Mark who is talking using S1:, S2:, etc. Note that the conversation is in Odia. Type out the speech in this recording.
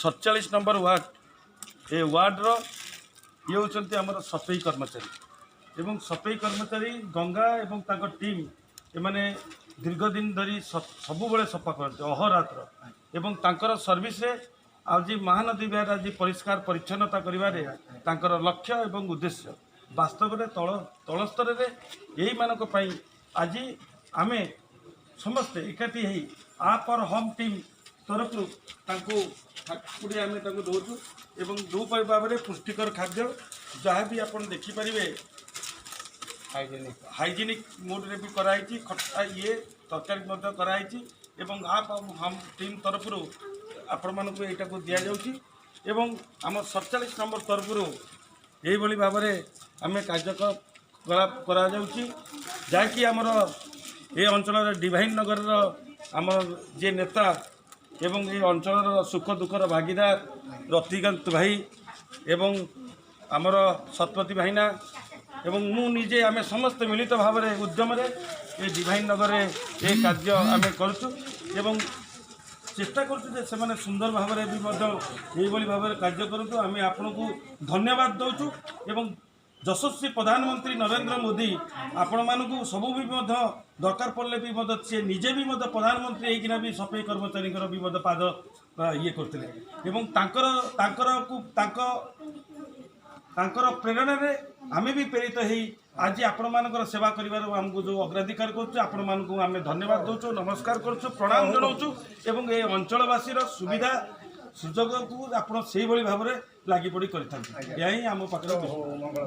S1: 47 ନମ୍ବର ୱାର୍ଡ଼, ଏ ୱାର୍ଡ଼ର ଇଏ ହେଉଛନ୍ତି ଆମର ସଫେଇ କର୍ମଚାରୀ ଏବଂ ସଫେଇ କର୍ମଚାରୀ ଗଙ୍ଗା ଏବଂ ତାଙ୍କ ଟିମ୍। ଏମାନେ ଦୀର୍ଘ ଦିନ ଧରି ସବୁବେଳେ ସଫା କରନ୍ତି ଅହରାତ୍ର ଏବଂ ତାଙ୍କର ସର୍ଭିସରେ ଆଜି ମହାନଦୀ ବିହାର ଆଜି ପରିଷ୍କାର ପରିଚ୍ଛନ୍ନତା କରିବାରେ ତାଙ୍କର ଲକ୍ଷ୍ୟ ଏବଂ ଉଦ୍ଦେଶ୍ୟ। ବାସ୍ତବରେ ତଳ ତଳ ସ୍ତରରେ ଏଇମାନଙ୍କ ପାଇଁ ଆଜି ଆମେ ସମସ୍ତେ ଏକାଠି ହେଇ ଆପ୍ ଅର୍ ହମ୍ ଟିମ୍ ତରଫରୁ ତାଙ୍କୁ ଠାକୁଡ଼ି ଆମେ ତାଙ୍କୁ ଦେଉଛୁ ଏବଂ ଯେଉଁପରି ଭାବରେ ପୁଷ୍ଟିକର ଖାଦ୍ୟ ଯାହା ବି ଆପଣ ଦେଖିପାରିବେ, ହାଇଜେନିକ୍ ମୋଡ଼ରେ ବି କରାହେଇଛି, ଖଟା ଇଏ ତରକାରୀ ମଧ୍ୟ କରାହେଇଛି ଏବଂ ଆପ୍ ଆଉ ହମ୍ ଟିମ୍ ତରଫରୁ ଆପଣମାନଙ୍କୁ ଏଇଟାକୁ ଦିଆଯାଉଛି ଏବଂ ଆମ 47 ନମ୍ବର ତରଫରୁ ଏଇଭଳି ଭାବରେ ଆମେ କାର୍ଯ୍ୟକଳାପ କରାଯାଉଛି, ଯାହାକି ଆମର ଏ ଅଞ୍ଚଳର ଡିଭାଇନ୍ ନଗରର ଆମର ଯିଏ ନେତା ଏବଂ ଏ ଅଞ୍ଚଳର ସୁଖ ଦୁଃଖର ଭାଗିଦାର ରତିକାନ୍ତ ଭାଇ ଏବଂ ଆମର ଶତପଥୀ ଭାଇନା ଏବଂ ମୁଁ ନିଜେ, ଆମେ ସମସ୍ତେ ମିଳିତ ଭାବରେ ଉଦ୍ୟମରେ ଏ ଡିଭାଇନ୍ ନଗରରେ ଏ କାର୍ଯ୍ୟ ଆମେ କରୁଛୁ ଏବଂ ଚେଷ୍ଟା କରୁଛୁ ଯେ ସେମାନେ ସୁନ୍ଦର ଭାବରେ ବି ମଧ୍ୟ ଏଇଭଳି ଭାବରେ କାର୍ଯ୍ୟ କରନ୍ତୁ। ଆମେ ଆପଣଙ୍କୁ ଧନ୍ୟବାଦ ଦେଉଛୁ ଏବଂ ଯଶସ୍ୱୀ ପ୍ରଧାନମନ୍ତ୍ରୀ ନରେନ୍ଦ୍ର ମୋଦି ଆପଣମାନଙ୍କୁ ସବୁ ବି ମଧ୍ୟ ଦରକାର ପଡ଼ିଲେ ବି ମଧ୍ୟ ସେ ନିଜେ ବି ମଧ୍ୟ ପ୍ରଧାନମନ୍ତ୍ରୀ ହେଇକିନା ବି ସଫେଇ କର୍ମଚାରୀଙ୍କର ବି ମଧ୍ୟ ପାଦ ଇଏ କରୁଥିଲେ ଏବଂ ତାଙ୍କର ତାଙ୍କରକୁ ତାଙ୍କ ତାଙ୍କର ପ୍ରେରଣାରେ ଆମେ ବି ପ୍ରେରିତ ହେଇ ଆଜି ଆପଣମାନଙ୍କର ସେବା କରିବାର ଆମକୁ ଯେଉଁ ଅଗ୍ରାଧିକାର କରୁଛୁ, ଆପଣମାନଙ୍କୁ ଆମେ ଧନ୍ୟବାଦ ଦେଉଛୁ, ନମସ୍କାର କରୁଛୁ, ପ୍ରଣାମ ଜଣାଉଛୁ ଏବଂ ଏ ଅଞ୍ଚଳବାସୀର ସୁବିଧା ସୁଯୋଗକୁ ଆପଣ ସେଇଭଳି ଭାବରେ ଲାଗିପଡ଼ି କରିଥାନ୍ତି, ଏହା ହିଁ ଆମ ପାଖରେ ବିଶ୍ୱାସ।
S2: ମଙ୍ଗଳ।